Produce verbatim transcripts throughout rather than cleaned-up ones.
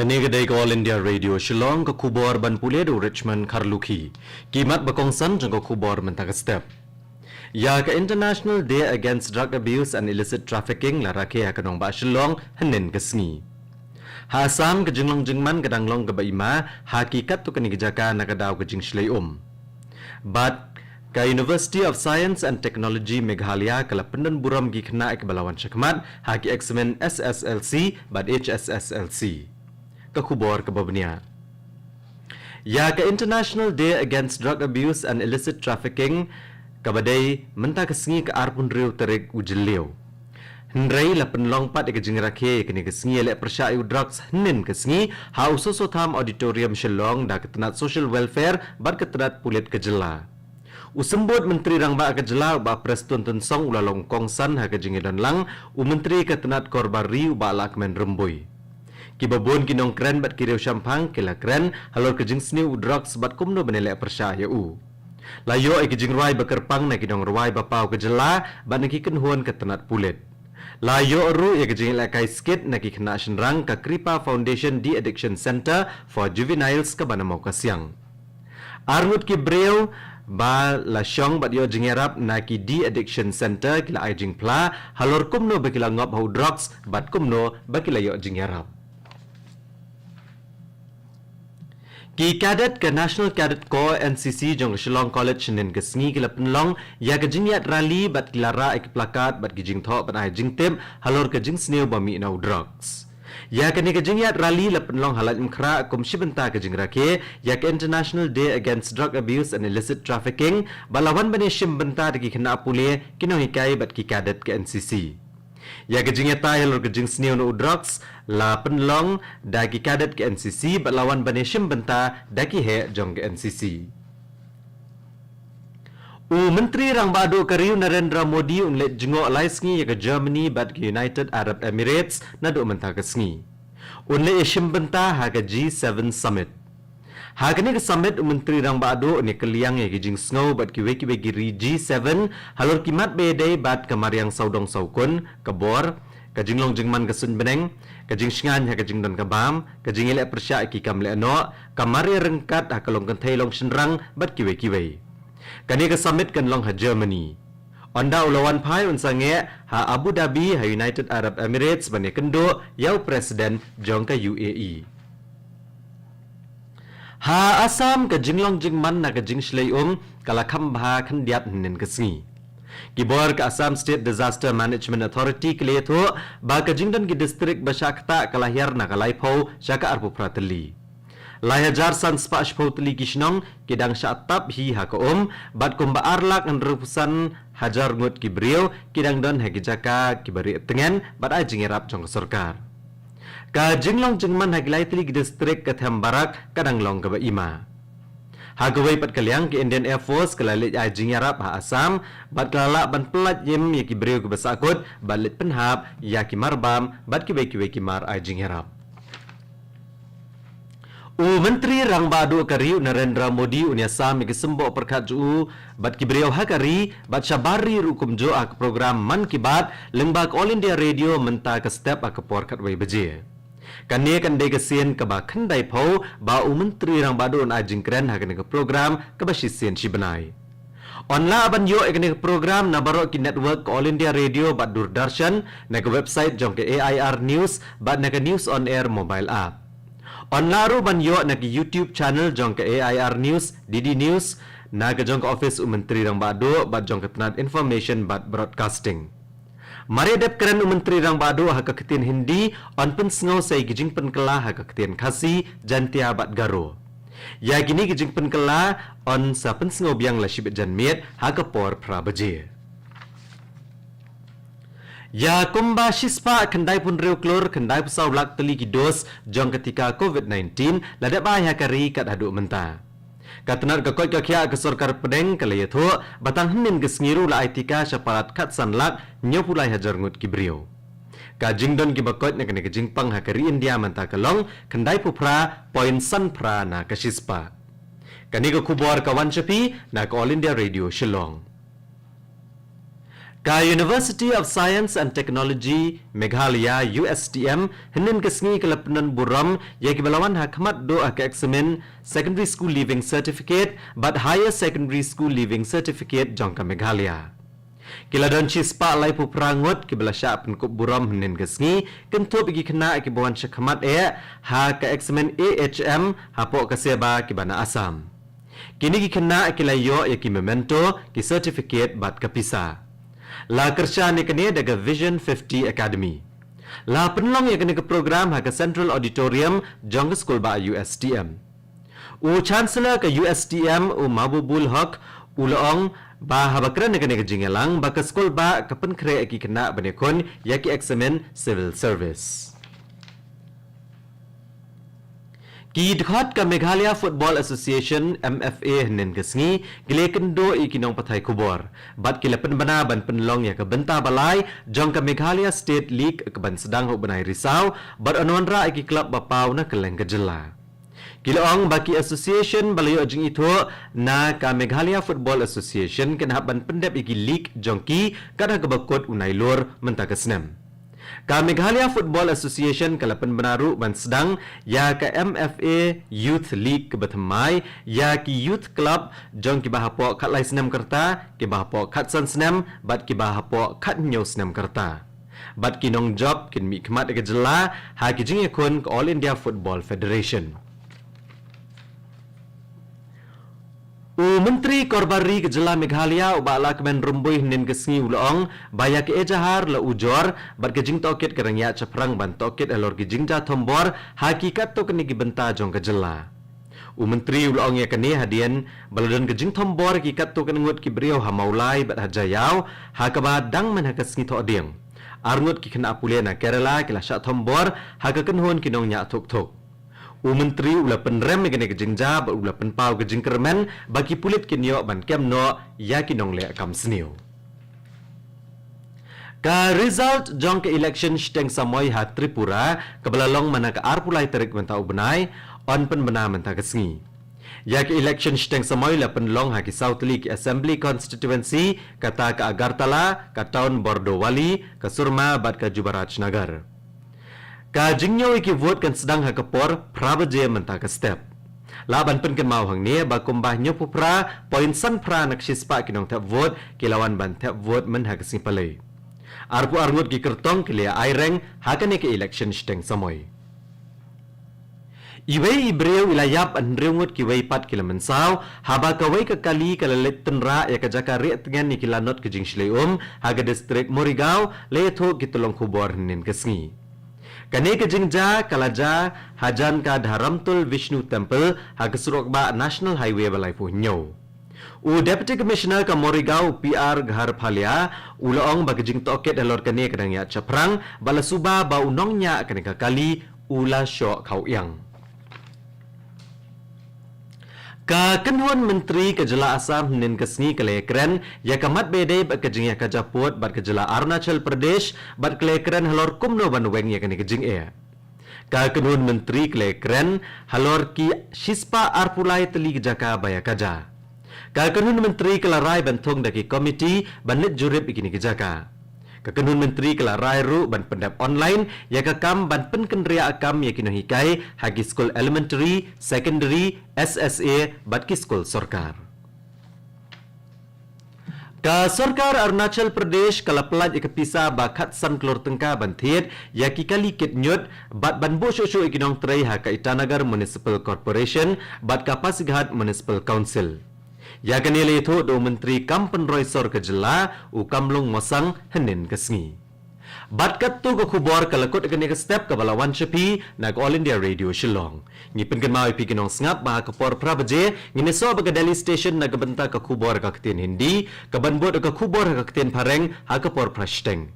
Kane ka dei ka All India Radio Shillong, ka khubor ban pule da u Richmond Kharlukhi. Ki mat ba kongsan jong ka khubor mynta ka step. Ïa ka International Day Against Drug Abuse and Illicit Trafficking la rakhe ha ka nongbah Shillong hynnin ka sngi. Ha Assam, ka jinglong jingman ka dang long kaba ima ha ki katto katne ki jaka na ka daw ka jingshlei um. Bad ka University of Science and Technology Meghalaya ka la pyndon burom ki khynnah kiba la wan shakhmat ha ki eksamin S S L C bad H S S L C. Ka khubor kaba bniah. Ïa ka International Day Against Drug Abuse and Illicit Trafficking kaba dei mynta ka sngi, ka arphew hynriew tarik u Jylliew. Hynrei la pynlong pat ïa ka jingrakhe ïa kane ka sngi ïaleh pyrshah ïa u drugs hynnin ka sngi ha u Soso Tham Auditorium Shillong da ka tnat Social Welfare bad ka tnat pulit ka jylla. U Symbud Myntri Rangbah ka jylla, u Bah Prestone Tynsong, u la long kongsan ha ka jingïadon lang u Myntri ka tnat Korbar Ri, u Bah Lahkmen Rymbui. Kiba bun ki nongkren bad ki riewshemphang ki la kren halor ka jingsniew u drugs bad kumno ban ïaleh pyrshah ïa u. La ïoh ïa ki jingrwai ba kyrpang na ki nongrwai ba paw ka jylla bad na ki kynhun ka tnat pulit. La ïoh ruh ïa ka jingïalehkai skit na ki khynnah shynrang ka Kripa Foundation De-Addiction Centre for Juveniles kaba na Mawkasiang. Arngut ki briew ba la shong bad ïoh jingïarap na ki De-Addiction Centre ki la ai jingphla halor kumno ba ki la ngop ha u drugs bad kumno ba ki la ïoh jingïarap. Ki cadet ka National Cadet Corps, N C C, jong ka Shillong College hynnin ka sngi ki la pynlong ïa ka jingïaid rally bad ki la rah ïa ki plakat bad ki jingthoh ban ai jingtip halor ka jingsniew ba mih na u drugs. Ïa kane ka jingïaid rally la pynlong ha Laitumkhrah kum shi bynta ka jingrakhe ïa ka International Day Against Drug Abuse and Illicit Trafficking bad la wan ban ïashim bynta da ki khynnah pule, ki nonghikai bad ki cadet ka N C C. Ïa ka jingïatai halor ka jingsniew na u drugs la pynlong da ki cadet ka N C C bad la wan ban ïashim bynta da ki heh jong ka N C C. U Myntri Rangbah Duh ka ri u Narendra Modi un leit jngoh lai sngi ïa ka Germany bad ka United Arab Emirates naduh mynta ka sngi. Un leit ïashim bynta ha ka G seven Summit. Ha kane ka summit u Myntri Rangbah Duh un ïakylliang ïa ki jingsngew bad kiwei kiwei ki ri G seven halor ki mat ba ïadei bad ka mariang sawdong sawkun, ka bor, ka jinglong jingman ka suiñ bneng, ka jingshngaiñ ha ka jingdon ka bam, ka jingïaleh pyrshah ïa ki kam lehnoh, ka mar ïaryngkat ha ka long kynthei long shynrang bad kiwei kiwei. Kane ka summit kan long ha Germany. Ynda u la wan phai un sangeh ha Abu Dhabi ha United Arab Emirates ban ïakynduh ïa u President jong ka U A E. Ha Assam ka jinglong jingman na ka jingshlei um ka la kham bha khyndiat hynnin ka sngi. Ki bor ka Assam State Disaster Management Authority ki la ïathuh ba ka jingdon ki district ba shah ktah ka la hiar na ka laiphew sha ka arphew phra tylli. Lai hajar san spah shiphew tylli ki shnong ki dang shah tap hi ha ka um bad kumba ar lak hynriewphew san hajar ngut ki briew ki dang don ha ki jaka kiba rieh tngen bad ai jingïarap jong ka sorkar. Ka jinglong jingman ha ki lai tylli ki district ka them barak ka dang long kaba ima. Ha kawei pat ka liang ka Indian Air Force ka la leit ai jingïarap ha Assam bad ka la lah ban pyllait im ïa ki briew kiba sahkut bad leit pynhap ïa ki mar bam bad kiwei kiwei ki mar ai jingïarap. U Myntri Rangbah Duh ka ri u Narendra Modi un ïasam ïa ki symboh pyrkhat jong u bad ki briew ha ka ri bad shabar ri ruh kumjuh ha ka program Mann Ki Baat lyngba ka All India Radio mynta ka step ha ka por khatwei baje. Kane kan dei ka sien kaba khyndaiphew ba u Myntri Rangbah Duh un ai jingkren ha kane ka program kaba shisien shi bnai. Yn lah ban ïoh ïa kane ka program na baroh ki network ka All India Radio bad Doordarshan, na ka website jong ka A I R News bad na ka News on Air mobile app. Yn lah ruh ban ïoh na ka YouTube channel jong ka A I R News, D D News, na ka jong ka office u Myntri Rangbah Duh bad jong ka tnat Information bad Broadcasting. Mar ïa dep kren u Myntri Rangbah Duh ha ka ktien Hindi, yn pynsngew sa ïa ki jingpynkylla ha ka ktien Khasi, Jaintia bad Garo. Ïa kine ki jingpynkylla yn sa pynsngew biang la shibit janmiet ha ka por phra baje. Ïa kumba shispah khyndaiphew hynriew klur khyndaiphew saw lak tylli ki dos jong ka tika COVID nineteen la dep ai ha ka ri kat haduh mynta. Ka tnat ka koit ka khiah ka sorkar pdeng ka la ïathuh ba tang hynnin ka sngi ruh la ai tika sha palat khatsan lak hynñiewphew lai hajar ngut ki briew. Ka jingdon kiba koit na kane ka jingpang ha ka ri India mynta ka long khyndaiphew phra point san phra na ka shispah. Kane ka khubor ka wan sha phi na ka All India Radio Shillong. Ka University of Science and Technology Meghalaya, U S T M, hynnin ka sngi ka la pynburom ïa kiba la wan ha khmat duh ha ka eksamin Secondary School Leaving Certificate bad Higher Secondary School Leaving Certificate jong ka Meghalaya. Ki la don shispah laiphew phra ngut kiba la shah pynkup burom hynnin ka sngi, kynthup ïa ki khynnah kiba wan sha khmat eh ha ka eksamin A H M hapoh ka SEBA kiba na Assam. Kine ki khynnah ki la ïoh ïa ki memento, ki certificate bad ka pisa. La kyrshan ïa kane da ka Vision fifty Academy. La pynlong ïa kane ka program ha ka Central Auditorium jong ka skulbah U S T M. U Chancellor ka U S T M, u Mahbubul Hoque, u la ong ba haba kren ïa kane ka jingïalang ba ka skulbah ka pynkhreh ïa ki khynnah ban ïakhun ïa ki eksamin Civil Service. Ki dkhot ka Meghalaya Football Association, M F A, hynnin ka sngi ki la ïakynduh ïa ki nongpathai khubor bad ki la pynbna ban pynlong ïa ka bynta ba lai jong ka Meghalaya State League kaban sdang ha u bnai Risaw bad yn wanrah ïa ki club ba paw na kylleng ka jylla. Ki la ong ba ki association ba la ïoh jingithuh na ka Meghalaya Football Association kin hap ban pyndep ïa ki league jong ki kat ha kaba kut u Nailur mynta ka snem. Ka Meghalaya Football Association ka la pynbna ruh ban sdang ïa ka M F A Youth League kaba thymmai ïa ki youth club jong kiba hapoh khatlai snem ka rta, kiba hapoh khatsan snem bad kiba hapoh khathynñiew snem ka rta. Bad ki nongjop kin mihkhmat ïa ka jylla ha ki jingïakhun ka All India Football Federation. U Myntri Korbar Ri ka jylla Meghalaya, u Bah Lahkmen Rymbui, hynnin ka sngi u la ong ba ïa ka ejahar la ujor bad ka jingtohkit ka dang ïaid shaphrang ban tohkit halor ki jingjia thombor ha ki katto katne ki bynta jong ka jylla. U Myntri u la ong ïa kane hadien ba la don ka jingthombor ïa ki katto katne ngut ki briew ha Mawlai bad ha Jaïaw ha kaba dang myn ha ka sngi Thohdieng. Ar ngut ki khynnah pule na Kerala ki la shah thombor ha ka kynhun ki nongñiah thuk thuk. U Myntri u la pynrem ïa kane ka jingjia bad u la pynpaw ka jingkyrmen ba ki pulit kin ïoh ban kem noh ïa ki nongleh kam sniew. Ka result jong ka election shiteng samoi ha Tripura kaba la long mynta ka arphew lai tarik mynta u bnai yn pynbna mynta ka sngi. Ïa ka election shiteng samoi la pynlong ha ki saw tylli ki assembly constituency, kata ka Agartala, ka Town Bordowali, ka Surma bad ka Jubaraj Nagar. Ka jingñiew ïa ki vote kan sdang ha ka por phra baje mynta ka step. Lah ban pynkynmaw hangne ba kumba hynñiewphew phra point san phra na ka shispah ki nongthep vote ki la wan ban thep vote myn ha ka sngi Palei. Arphew ar ngut ki kyrtong ki la ïa aireng ha kane ka election shiteng samoi. Iwei i briew i la ïap, hynriew ngut kiwei pat ki la mynsaw haba kawei ka kali ka la leit tynrah ïa ka jaka rieh tngen ïa ki lanot ka jingshlei um ha ka distrik Morigaon, la ïathuh ki tyllong khubor hynnin ka sngi. Kane ka jingjia ka la jia hajan ka Dharamtul Vishnu Temple ha ka surok bah National Highway ba laiphew hynñiew. U Deputy Commissioner ka Morigaon, u P R Garphalia, u la ong ba ka jingtohkit halor kane ka dang ïaid shaphrang bad la suba ba u nongñiah kane ka kali u la shoh khawïang. Ka kynhun myntri ka jylla Assam hynnin ka sngi ka la ïakren ïa ka mat ba ïadei bad ka jingïakajia pud bad ka jylla Arunachal Pradesh bad ka la ïakren halor kumno ban weng ïa kane ka jingeh. Ka kynhun myntri ka la ïakren halor ki shispah arphew lai tylli ki jaka ba ïakajia. Ka kynhun myntri ka la rai ban thung da ki komiti ban leit jurip ïa kine ki jaka. Ka kynhun myntri ka la rai ruh ban pyndep online ïa ka kam ban pynkynriah kam ïa ki nonghikai ha ki skul elementary, secondary, S S A bad ki skul sorkar. Ka sorkar Arunachal Pradesh ka la pyllait ïa ka pisa ba khatsan klur tyngka ban thied ïa ki kali kit ñiut bad ban buh shuh shuh ïa ki nongtrei ha ka Itanagar Municipal Corporation bad ka Pasighat Municipal Council. Ïa kane la ïathuh da u Myntri Kam Pynroi Sor ka jylla, u Kamlung Mosang, hynnin ka sngi. Bad katto ka khubor ka la kut ha kane ka step kaba la wan sha phi na ka All India Radio Shillong. Ngi pynkynmaw ïa phi ki nongsngap ba ha ka por phra baje ngin ïasoh bad ka Delhi Station na ka bynta ka khubor ha ka ktien Hindi, kaban bud ka khubor ha ka ktien Phareng ha ka por phra shiteng.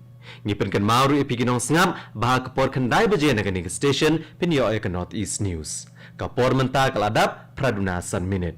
Ngi pynkynmaw ruh ïa phi ki nongsngap ba ha ka por khyndai baje na kane ka station phin ïoh ïa ka North East News. Ka por mynta ka la dap phra duna san minit.